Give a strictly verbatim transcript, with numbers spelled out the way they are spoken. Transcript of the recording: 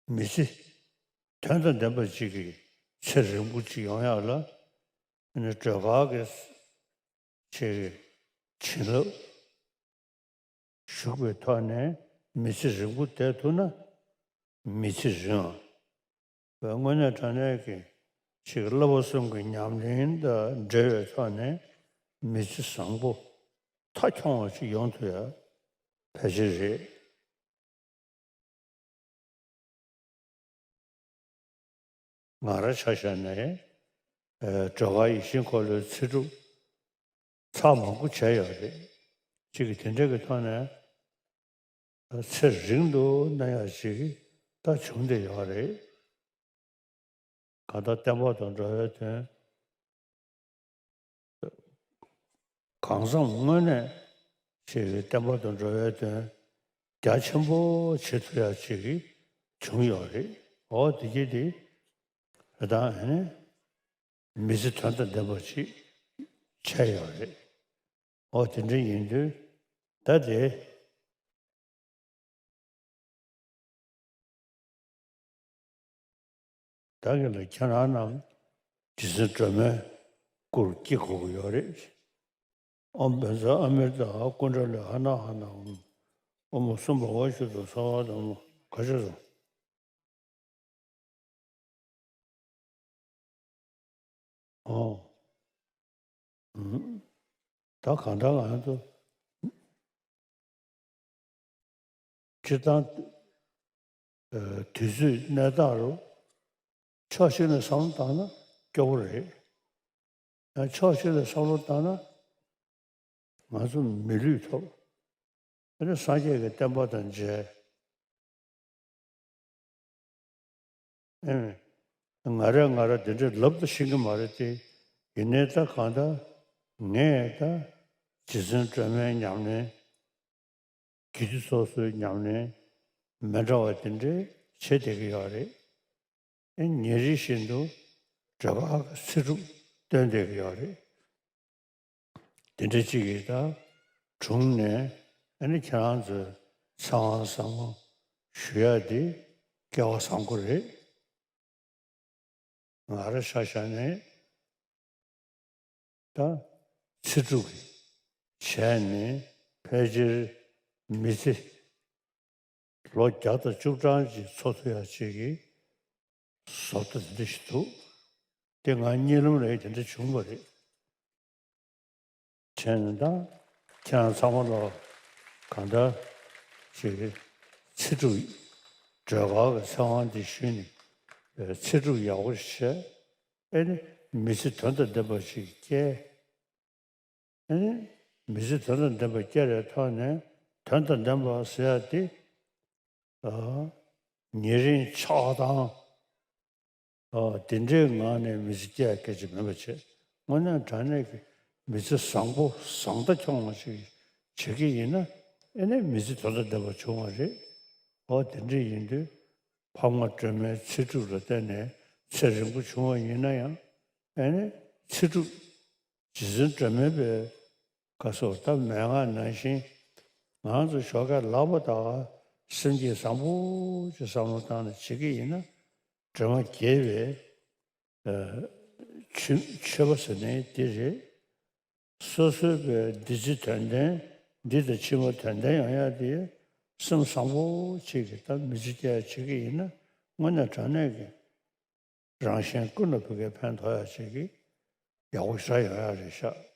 མི་ཚེ་དོན་དང་ལྡན་པ་ཅིག་གི་ཚེ་རིང་པོ་ཅིག་ཡོང་ཡག་ལ་ཨ་ནི་སྒྲོལ་དཀར་གྱི་ཆེད་ཀྱི་བྱིན་རླབས་ཞུགས་པའི་ཐོག་ནས་མི་ཚེ་རིང་པོ་བསྡད་ཐུབ་ན་མི་ཚེ་རིང་བ། དངོས་གནས་དྲང་གནས་ཀྱི་ཞིག་བསླབ་པ་གསུམ་གྱི་ཉམས་ལེན་དང་འབྲེལ་བའི་ཐོག་ནས་མི་ཚེ་བཟང་པོ་མཐའ་འཁྱོངས་པ་ཞིག་ཡོང་ཐུབ་ཡ་ཕལ་ཆེར་རེད། ང་རང་ཆ་བཞག་ནས་སྒྲོལ་དཀར་ཡིད་བཞིན་འཁོར་ལོའི་ཚེ་སྒྲུབ་ཚར་མང་པོ་བྱས་ཡོད་རེད། གཅིག་གིས་དེ་འདྲ་གི་ཐོག་ནས་ཚེ་རིང་དུ་གནས་ཡག་ཅིག་ད་བྱུང་བསྡད་ཡོད་རེད། གང་ལྟར་བསྟན་པ་དང་འགྲོ་བའི་དོན། གང་འཚམ་དངོས་གནས་ཞིག་གི་བསྟན་པ་དང་འགྲོ་བའི་དོན་རྒྱ་ཆེན་པོ་བྱེད་ཐུབ་ཡག་ཅིག་བྱུང་ཡོད་རེད། འོ་དེ་གྱིས་དེ་རེ་དང་ཨ་ནི་མི་ཚེ་དོན་དང་ལྡན་པ་ཅིག་བྱས་ཡོད་རེད། འོ་དེ་འདྲ་ཡིན་དུས་ད་དེ། བདག་གིས་ལ་ཁྱེད་རང་རྣམས་རྗེ་བཙུན་སྒྲོལ་མའི་སྐུར་སྐྱེ་དགོས་ཀྱི་ཡོད་རེད། ཨོཾ་བཛྲ་ཨ་མྲྀ་ཏ་ཀུཎྜ་ལི་ཧ་ན་ཧ་ན་ཨོཾ། ཨོཾ་སུམྦྷ་ཝ་ཤུདྡྷ་སརྦ་དྷརྨ་ག་ཤ་སོ། ཨོ། ཨུམ། ད་གང་ལྟར་ང་ཚོ་སྤྱིར་བཏང་ཨ་དུས་ཚོད་གནས་སྟངས་རུ་ཕྱོགས་གཅིག་ནས་བསམ་བློ་བཏང་ན་སྐྱོ་པོ་རེད། ཡང་ཕྱོགས་གཅིག་ནས་བསམ་བློ་བཏང་ན་ང་ཚོ་མི་ལུས་ཐོབ། དེ་ནས་སངས་རྒྱས་ཀྱི་བསྟན་པ་དང་མཇལ། ཨེ། ང་རས་ང་ར་འདི་འདྲའི་ལབ་ཏུ་ཤེས་ཀྱི་མ་རེད་དེ། ཡིན་ནའི་ད་གང་ལྟར་ངས་ད་རྗེ་བཙུན་སྒྲོལ་མའི་ཉམས་ལེན། རྒྱུད་སྡེ་སོ་སོའི་ཉམས་ལེན་མི་འདྲ་བ་དེ་འདྲའི་བྱེད་བསྡད་ཀྱི་ཡོད་རེད། ཨེ་ཉིན་རེ་བཞིན་དུ་སྒྲོལ་དཀར་གྱི་ཚེ་སྒྲུབ་སྟོན་བསྡད་ཀྱི་ཡོད་རེད། དེ་འདྲ་གཅིག་གིས་ད་དྲུང་ནས་ཨ་ནི་ཁྱེད་རང་ཚོའི་ཚེ་དབང་བཟང་པོ་ཞུ་ཡ་དེ་སྐལ་བ་བཟང་པོ་རེད། ང་རང་ཆ་བཞག་ནས་ད་ཚེ་སྒྲུབ་ཀྱི་བྱས་ནས་ཕལ་ཆེར་མི་ཚེ་ལོ་བརྒྱ་དང་བཅུ་གྲངས་ཅིག་འཚོ་ཐུབ་ཡ་ཅིག་གི་བཟོ་ལྟ་དེ་འདྲ་ཞིག་འདུག་དེ་ང་གཉིད་ལམ་རེ་དེ་འདྲ་བྱུང་བ་རེད། བྱས་ནས་ད་ཁྱེད་རང་ཚང་མ་ལ་གང་ལྟར་ཅིག་ཚེ་སྒྲུབ་སྒྲོལ་དཀར་གྱི་ཚེ་དབང་འདི་ཞུས་ནས་ཚེ་སྒྲུབ་ཡག་པོ་ཞིག་བྱས། ཨེ་ནི་མི་ཚེ་དོན་དང་ལྡན་པ་ཞིག་སྐྱེལ། ཨེ་ནི་མི་ཚེ་དོན་དང་ལྡན་པ་སྐྱེལ་བའི་ཐོག་ནས་དོན་དང་ལྡན་པ་ཟེར་ཡ་དེ་ཨ་ཉེ་རིང་ཆགས་སྡང་ཨ་དེ་འདྲའི་ངང་ནས་མི་ཚེ་སྐྱེལ་ཡ་སྐད་ཆ་མིན་པ་བྱས། དངོས་གནས་དྲང་གནས་ཀྱི་མི་ཚེ་བཟང་པོ་བཟང་མཐའ་འཁྱོངས་པ་ཞིག་བྱེད་ཀྱི་ཡིན་ན་ཨེ་ནི་མི་ཚེ་དོན་དང་ལྡན་པ་བྱུང་བ་རེད། ཨོ་དེ་འདྲ་ཡིན་དུས་འཕགས་མ་སྒྲོལ་མའི་ཚེ་སྒྲུབ་ལ་བརྟེན་ནས་ཚེ་རིང་པོ་བྱུང་བ་ཡིན་ན་ཡང་ཨེ་ནི་ཚེ་སྒྲུབ་རྗེ་བཙུན་སྒྲོལ་མའི་པའི་བཀའ་སོགས་ད་མན་ངག་ནང་བཞིན་ང་ཚོ་ཞོགས་ཀས་ལག་པ་དག་སེམས་བསྐྱེད་བཟང་པོ་ཅིག་བསམ་བློ་བཏང་ནས་བྱེད་ཀྱི་ཡིན་ན་སྒྲོལ་མ་དགྱེས་པའི་ཨ་མཆོད་མཆོད་པ་ཟེར་ནའི་འདི་རེད། སོ་སོའི་པའི་འདི་ཕྱི་དོན་ལྡན་འདི་དང་ཕྱི་མ་དོན་ལྡན་ཡོང་ཡ་དེ་སེམས་བཟང་པོ་ཅིག་གིས་ད་མི་ཚེ་སྐྱེལ་བྱེད་ཀྱི་ཡིན་ན་དངོས་གནས་དྲང་གནས་ཀྱི་རང་གཞན་ཀུན་ལ་ཕ་གིར་ཕན་ཐོགས་ཡ་ཅིག་གི་ཡག་པོ་ཞེ་དྲག་ཡོང་ཡ་རེད་ཤག